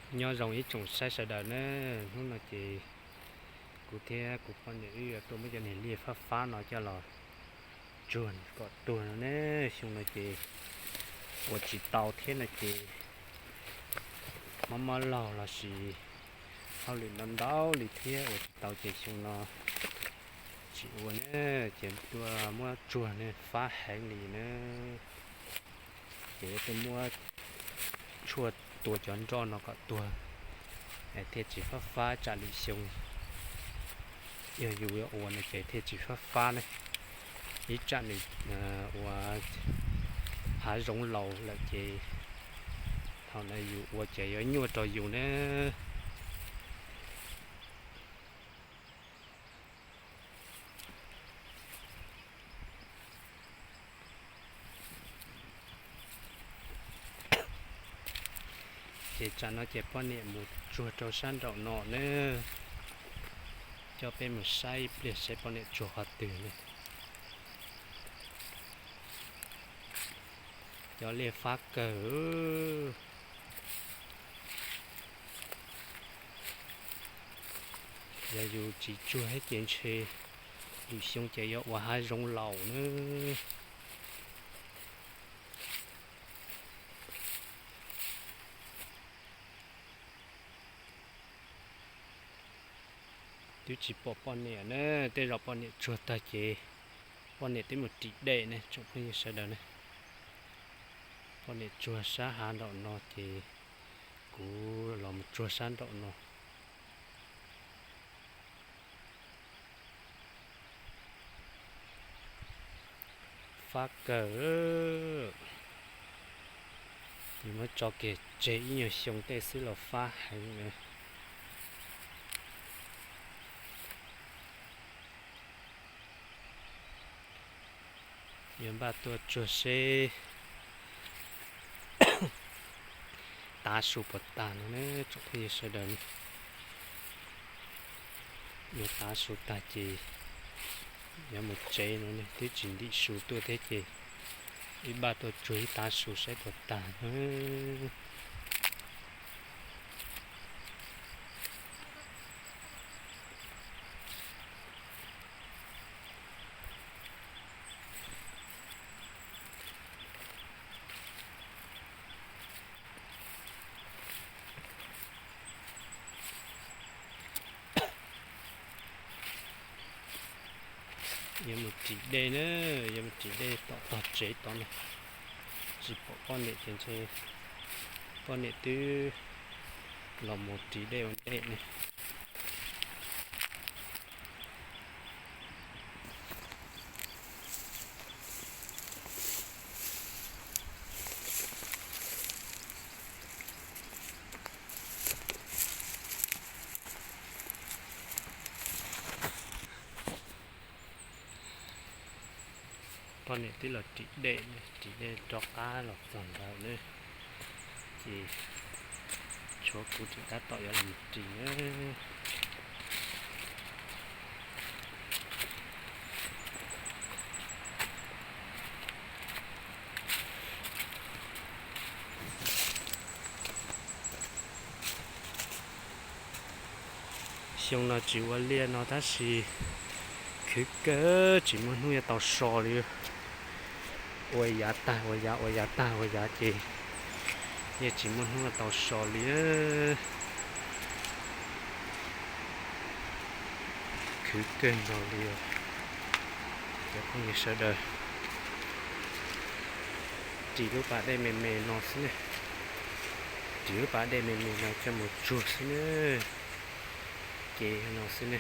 Nyob zoo ib tsoom saib sawv daws na, hnub no ces kuv thiab kuv poj niam wb yuav tuaj muab cov niag liaj fab fab no coj los tsuag kom tuag no ne. Xyoo no ces ua tsis tau thiab no ces mob mob laug lossis hauj lwm ntau ntau li thiab ua tsis tau ces xyoo no tsis ua na, ces tuaj muab tsuag ne fab heev li na. Ces yuav tuaj muab tshuaj tua cov nroj no kom tuag, thiaj tsis fab fab tsam lwm xyoo yog yus yuav ua no ces thiaj tsis fab fab ne. Ib tsam nws ua hav zoov laus lawm ces thaum na yus ua ces yuav nyuaj rau yus na. Ces tsam no ces poj niam mus tsuag rau sab nraum no na, coj peb mus saib ib pliag saib poj niam tsuag qhov twg ne. Cov liaj fab kawg. Yog yus tsis tsuag thiab ces ntshe lwm xyoo ces yuav ua hav zoov laus na. Twb tsis pom poj niam na, tej zaum poj niam tsuag tag ces poj niam twb mus ris dej ne tsoom phooj ywg sawv daws ne. Poj niam tsuag sab hav nraum no ces kuv los mus tsuag sab nraum no. Fab kawg. Nws muab tso kiag tseg ib nyuag xyoo tej xwb los fab heev na. Yuav npaj tuaj tsuag seb tav su puas tag no ne tsoom phooj ywg sawv daws. Yuav tav su tag ces yuav mus tsev no ne, twb tsis ntim su tuaj thiab ces ib npaj tuaj tsuag ib tav su saib puas tag na. Yuav mus ris dej na, yuav mus ris dej tom tog tsev tod na. Tsis pom poj niam ces ntshe poj niam twb los mus ris dej ua ntej ne. Poj niam twb los ris dej, ris dej rov qab los txog ntawd na, ces tshuav kuv tseem tab tom yuav los ris na. Xyoo no tsis ua liaj no tab sis khwv kawg tsis muaj hnub yuav tau so li. Ua yav tag ua yav, ua yav tag ua yav ces yeej tsis muaj hnub yuav tau so li. Khwv kawg nkaus li. Cov phooj ywg sawv daws, ris lub pas dej me me no xwb ne, ris lub pas dej me me no coj mus tsuag xwb ne, ces no xwb ne.